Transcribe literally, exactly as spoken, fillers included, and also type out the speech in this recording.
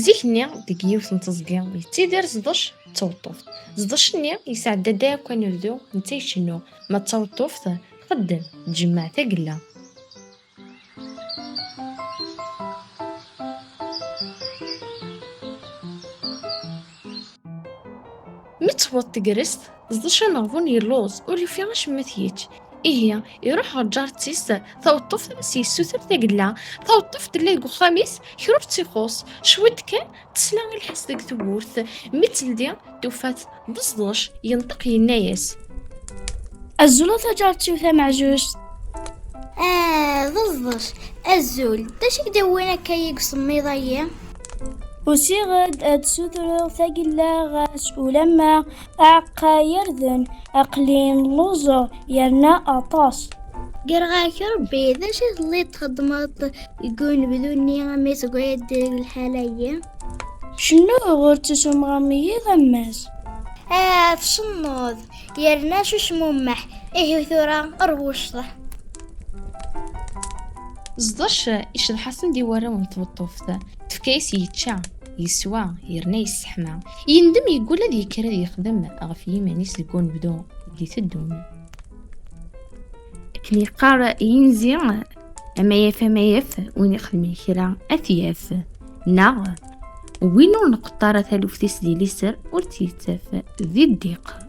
Zik-nni, deg yiwet n teẓgi, yettidir Zḍec d tawṭuft. Zḍec-nni yesɛedda-d akk anebdu, netta icennu, ma d tawṭuft txeddem, tjemmeɛ tagella. Mi tewweḍ tegrest, Zḍec ameɣbun yelluẓ, ur yufi acemma ad t-yečč. Ihi, iruḥ ɣer ǧaret-is, taweṭṭuft ad as-yessuter tagella. Taweṭṭuft tella deg uxxam-is, kra ur tt-ixuṣṣ. Cwiṭ kan, tesla i lḥess deg tewwurt. Mi teldi, tufa-t d Zḍec, yenṭeq yenna-yas: "Azul a taǧaret-iw tameɛjuct." "Ah, d Zḍec, azul. D acu i k-d-yewwin akka-yi deg usemmiḍ-ayi?" "Usiɣ-d ad d-sutreɣ tagella ɣas ulamma aɛeqqa yerden, aql-i lluẓeɣ yerna aṭas." "Greɣ-ak Rebbi, d acu i telliḍ txeddmeḍ deg unebdu-nni a mi tegriḍ deg lḥala-yi?" "Cennuɣ ur ttusumeɣ am yiḍ am wass." "Ah, tcennuḍ, yerna s ucmummeḥ. Ihi tura rwucṭ." Zḍec icḍeḥ-asen-d i warraw n tweṭṭuft. Tefka-yas yečča, yeswa, yerna yesseḥma. Yendem, yeggul ad yekker ad yexdem ɣef yiman-is deg unebdu i d-iteddun. Akken yeqqar yinzi, amayaf, amayaf, win ixedmen kra ad t-yaf. Neɣ win ur nqeṭṭ ara taluft-is di liser ur tt-yettaf di ddiq.